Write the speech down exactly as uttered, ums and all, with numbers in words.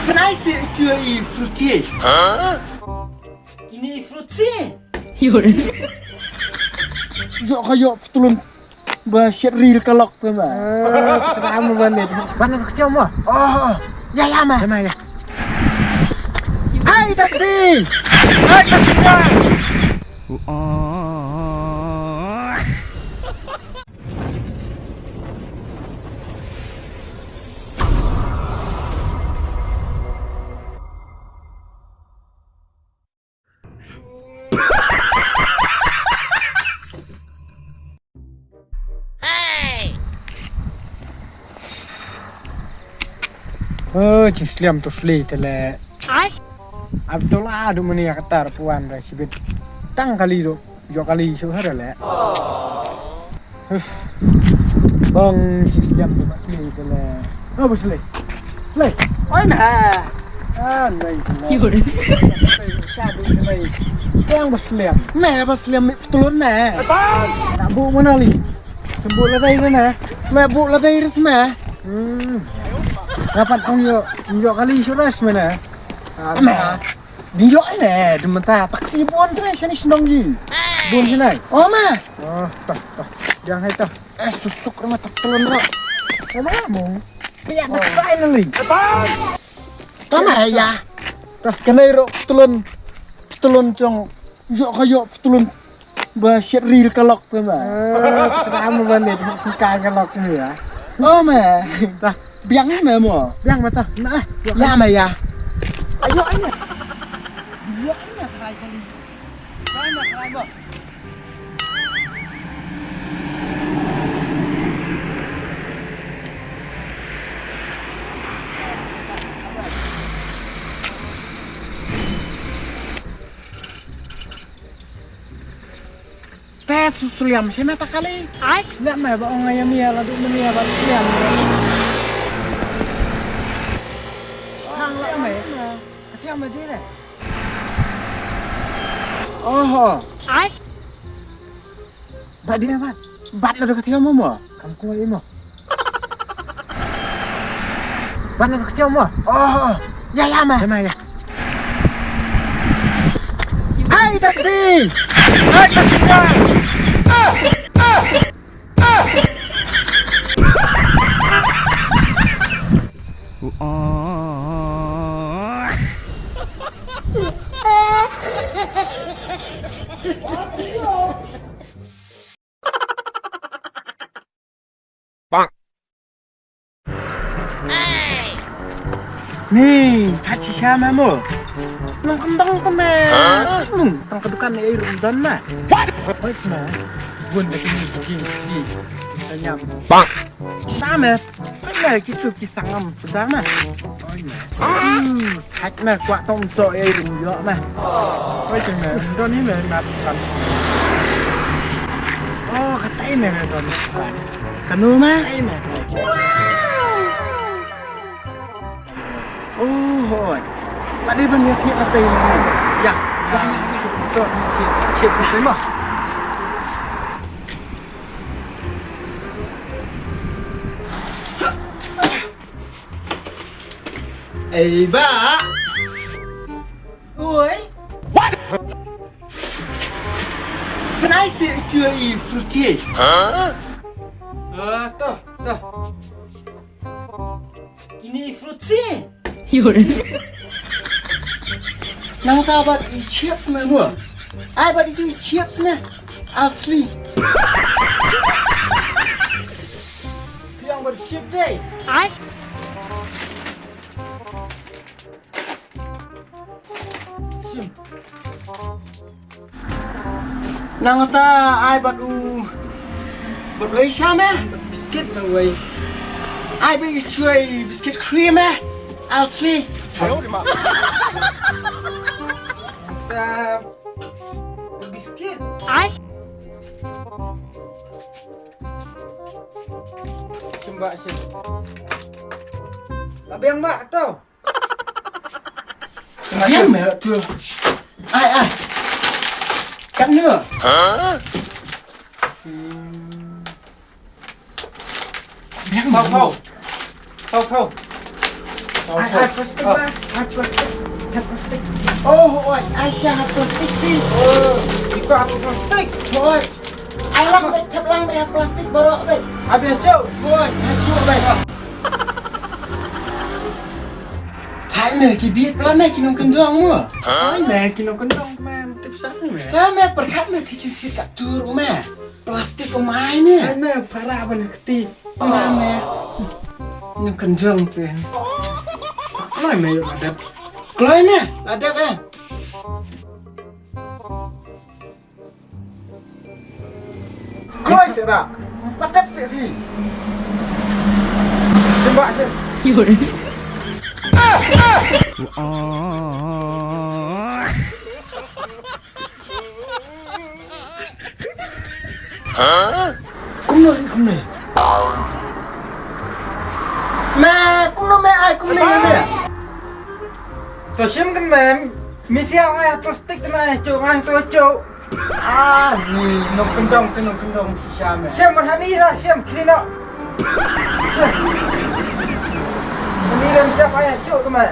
Pynai si ïa i fruti. Ini fruti. Ïoh ka ïoh pyntlun ba shet ril ka lok phi ma. Ka am ban ne ban ka tiaw ma. Oh, ya ya ma. Ya ma ya. Hai taxi. Hai taxi. Oh, jingslem to sli tele. Ai. Abdullah du mani ya katar puan da sibit. Tang kali do. Jok kali shu hara le. Bang jingslem to sli tele. Oh, sli. Sli. Oi na. Ah, nai. Sha du nai. Yang baslem. Me baslem mi ptulun me. Nak bu mana li? Sembuk ladai re ne. Me bu ladai re sma. Hmm. Dapat ong yo, yo kali suras mana. Ah, me. Di yo ne, di menta taksi bon tu sini senong ji. Bon sini. Oh ma. Oh, toh, toh. Jangan hai toh. Eh, susuk rumah tak telon ro. Sama mo. Pia tak sai na li. Tama ya. Toh, kenai ro telon. Telon jong. Yo ka yo telon. Ba shet ril ka lok phi ma. Ka am ban ne sngkang ka lok phi ma. Oh ma. Biang ni ma mo. Biang ma ta. Na. Ya ma ya. Ayo ayo. Te su suliam sha me ta kali. Ai. Suliam me ba ong ya mia la du mia ba suliam. Hang la me. Ati me dire. Oho. Ai. Bat dia bat. Bat na dekat dia mama. Kam kuat imo. Ban na kecil mo. Oh, ya ya ma. Ya ma ya. Hai taksi. Hai taksi. Ni, ka chi sha ma mo. Nong kembang tu me. Nong tang ka dukan ni ai rum don ma. What? Oi sma. Bun da kini booking si. Sa nyam. Ta me. Pynleh kitu ki sangam suda ma. Oi ma. Hmm, hak ma kwah tong so ei rum yo ma. Oi teng ma. Don ni ma ma kan. Oh, katai ma ma don. Kanu ma ei ma. Oh, hoi. Lada ban ya thiah katai ma. Ya, ya, ya, ya. So, chip, chip, chip ma. Ei ba. Oi. What? Pynai si ïa i fruti. Huh? Ah, to, to. Ini fruti. Nangta bad i chips me mo. Ai bad i chips me. Asli. Yang bersih deh. Ai. Sim. Nangta ai bad u bad wei sha me. Biskit na wei. Ai bad i chuai biskit cream me. Asli. Ayo di ma. Ta biskit. Ai. Sim ba sim. Abang ba tau. Biang me tu. Ai ai. Kat ne. Biang. Sau phau. Sau phau. Ai, ai plastik ba, ai plastik, ai plastik. Oh, oi, ai sha plastik phi. Oh, iko apa plastik? Oi, ai lang bad thep lang bad plastik baroh bad. Habis tu. Oi, ai chu bad. Thai me ki biet pla me ki nongkyndong mo. Ai me ki nongkyndong man tip sa me. Thai me perkat me ki chin chin ka tur me. Plastik ko mai me. Ai me para ban kti. Para me. Nongkyndong te. Kloi me ïa la dep. Kloi me la dep eh. Kloi se ba. Ba dep se phi. Sembah se. Kumno, kumno. Me, kumno me ai kumno me. To shim kan me, mi siap ai plastik te me, cuk ai to cuk. Ah, ni nongkyndong te nongkyndong shisha me. Shim mar hani ra, shim clean up. Shim. Hani ra mi siap ai cuk te me.